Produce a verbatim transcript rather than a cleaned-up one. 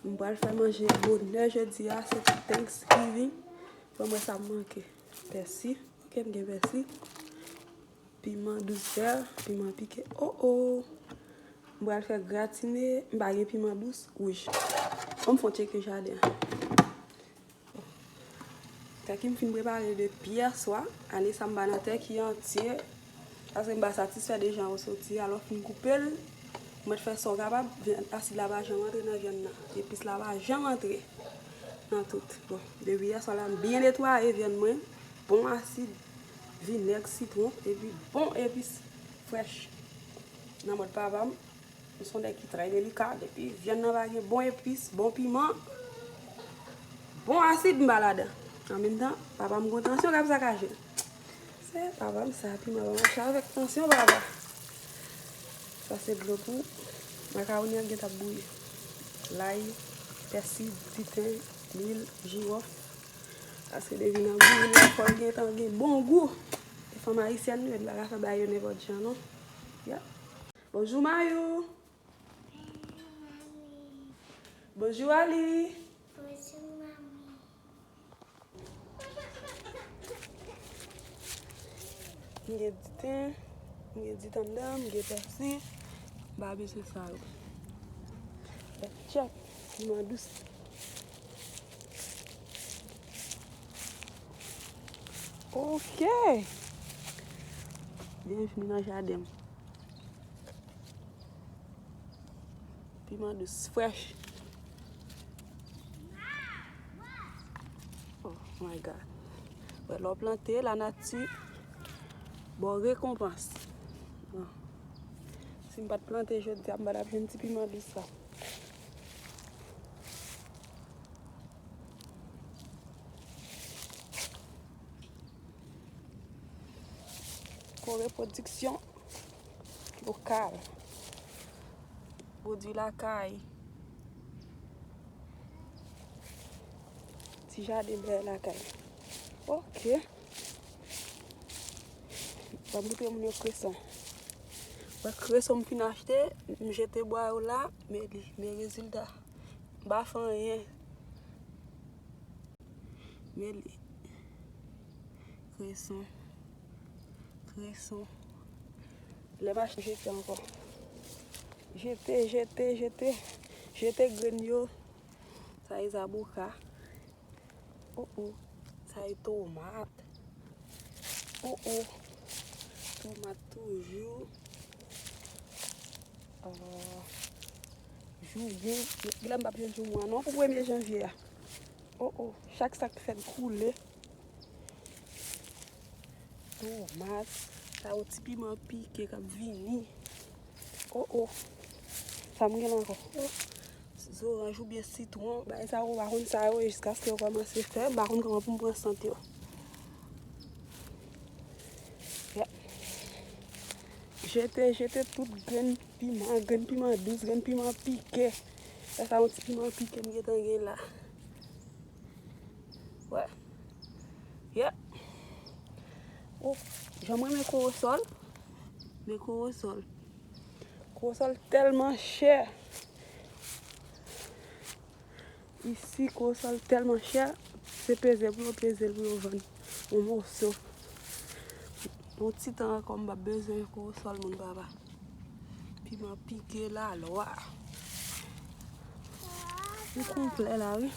M pral fè manje bonè jodi a, se Thanksgiving. Fò m wè sa m manke. Pèsi. Ok, m gen pèsi. Piman dous vè, piman pike. Oh, oh. M pral fè gratine. M pa gen piman dous wouj. Bon, m fon tcheke jaden an. Tè ki m fin prepare depi yè swa, ane sa m ba nan tè ki antye, paske m pa satisfè de jan yo soti, alò fin koupe l, mwen fè sa w kapab, vyann, asid la pa janm antre nan vyann nan, epis la pa janm antre nan tout. Bon, depi yè swa la, m byen netwaye vyann mwen, bon asid, vinèg, sitwon, epi bon epis frèch. Nan mòd papa m, M se yon nèg ki trè delika, depi vyann nan pa gen bon epis, bon piman, bon asid m pa ladan. An menm tan, papa m gon tansyon k ap sakaje. Se papa m sa, piman pa mache avèk tansyon papa. Sa se dlo pou makawoni an k gentan ap bouyi. Lay, pèsi, diten, lwil, jiwòf. Paske depi nan bouyi la, fò l gentan gen bon gou. E fanm ayisyèn nou ye, n pa ka fè bagay yo nenpòt jan non. Yeah. Bonjou Mayou. Bonjou Ali. Bonjou mami. M gen diten, m gen diten anndan, m gen pèsi. M pa bezwen sa yo. Tchèk, piman dous. Ok. Byenvni nan jaden m. Piman dous frèch. Oh my God. Wè, lè w plante, lanati ba w rekonpans. Ah. Si m pa t plante jodi a, m pa t ap jwenn ti piman dous sa. Kore pwodiksyon lokal. Pwodui lakay. Ti jaden dèyè lakay. Ok. Ban m montre moun yo kreson. Wè kreson m fin achte, m jete bwa yo la, men li, men rezilta. M pa fè anyen. Men li. Kreson. Kreson. Lè m achte jete ankò. Jete, jete, jete. Jete grenn yo. Sa e zaboka. Oh, oh. Sa e tomat. Oh, oh. Tomat toujou. Ah, joumou. Genlè m p ap jwenn joumou an non pou premye janvye a. Oh, oh. Chak sa k fèt koule. Tomat. Sa yo ti piman pike k ap vini. Oh, oh. Sa m gen la ankò? Oh. Zoranj oubyen sitwon. Bagay sa yo, ou pa konn sa yo ye jiskaske yo kòmanse fè. M pa konn kòman pou m pran sant yo. Yeah. Jete, jete tout grenn piman, grenn piman dous, grenn piman pike. Sa, sa yon ti piman pike m gentan gen la. Wè. Yeah. Oh, jan m renmen korosòl. Men korosòl. Korosòl tèlman chè. Isi, korosòl tèlman chè, se peze pou yo peze l pou yo vann yon moso. Yon ti tan ankò, m p ap bezwen korosòl moun papa. Piman pike lalwa. Li konplè la, wi.